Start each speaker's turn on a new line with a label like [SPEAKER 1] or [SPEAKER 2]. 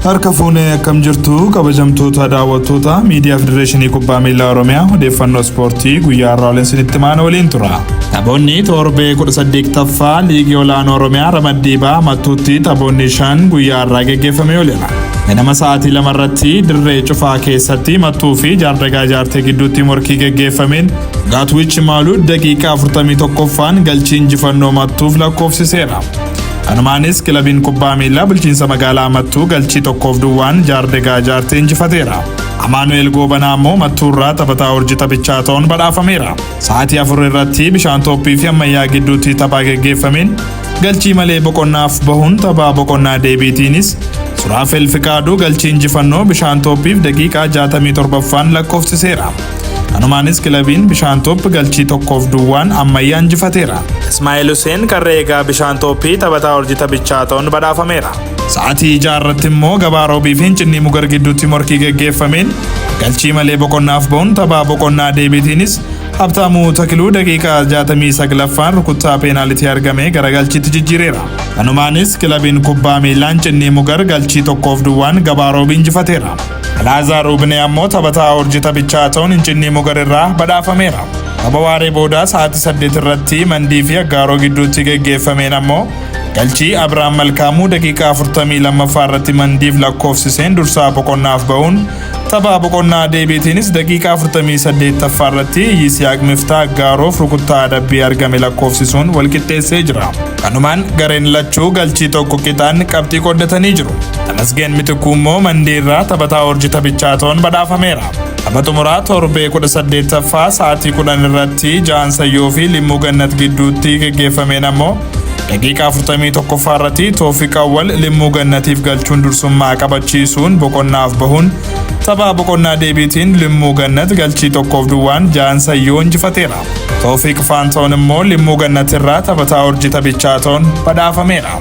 [SPEAKER 1] Harka fuunee akkam jirtu kabajamtoota daawwattoota miidiyaa Federeeshinii Kubbaa Miilaa Oromiyaa, odeeffannoo ispoortii guyyaa har'aa waliin isinitti maana waliin tura. Taphoonni torbee 18ffaa liigii olaanoo Oromiyaa ramaddii ba'aa Mattuutti taphoonni 5 guyyaa har'aa geggeeffamee ooleera. Ganama sa'aatii 2 irratti dirree cufaa keessatti Mattuu fi Jaardagaa Jaartee gidduutti morkii geggeeffameen Gaatwiich Maaluu daqiiqaa 41ffaan galchii injifannoo Mattuuf lakkoofsiseera. Kanumaanis kilabiin kubbaa miilaa bulchiinsa magaalaa Mattuu galchii 1-0n Jaardegaa Jaartee injifateera. Amaanu'eel Goobanaa immoo Mattuurraa taphataa urjii taphichaa ta'uun badhaafameera. Sa'aatii 4 irratti Bishaan Tooppii fi Ammayyaa gidduutti taphaa geggeeffameen galchii malee boqonnaaf bahuun taphaa boqonnaa deebiitiinis Suraafel Fiqaaduu galchii injifannoo Bishaan Tooppiif daqiiqaa 67ffaan lakkoofsiseera. Kanumaanis kilabiin Bishaan Toop galchii 1-0n Ammayyaa injifateera. Ismaa'eel Huseen karra eegaa Bishaan Tooppii taphataa urjii taphichaa ta'uun badhaafameera. Sa'aatii 6 irratti immoo Gabaa Roobii fi Hincinnii Mugar gidduutti morkii geggeeffameen galchii malee boqonnaaf bahuun taphaa boqonnaa deebiitiinis Habtaamuu Takiluu daqiiqaa 69ffaan rukuttaa peenaalitii argame gara galchiitti jijjiireera. Kanumaanis kilabiin kubbaa miilaa Hincinnii Mugar galchii 1-0n Gabaa Roobii injifateera. Alaazaar Rubinee ammoo taphataa urjii taphichaa ta'uun Hincinnii Mugar irraa badhaafameera. Tapha waaree boodaa sa'aatii 8 irratti Mandii fi Aggaaroo gidduutti geggeeffameen ammoo galchii Abiraam Malkaamuu daqiiqaa 42ffaa irratti Mandiif lakkoofsiseen dursaa boqonnaaf bahuun tapha boqonnaa deebiitiinis daqiiqaa 48ffaa irratti Yisihaaq Miftaa Aggaaroof rukuttaa adabbii argame lakkoofsisuun walqixxeessee jira. Kanumaan gareen lachuu galchii 1 qixaan qabxii qooddatanii jiru. Tamasgeen Mitikuu immoo Mandii irraa taphataa urjii taphichaa ta'uun badhaafameera. Tapha xumuraa torbee 18ffaa sa'aatii 10 irratti Ja'an Sayyoo fi Limmuu Gannat gidduutti geggeeffameen ammoo daqiiqaa 41ffaa irratti Toofiq Awwal Limmuu Gannatiif galchuun dursummaa qabachiisuun boqonnaaf bahuun tapha boqonnaa deebiitiin Limmuu Gannat galchii 1-0n Ja'an Sayyoo injifateera. Toofiq Faantahuun immoo Limmuu Gannat irraa taphataa urjii taphichaa ta'uun badhaafameera.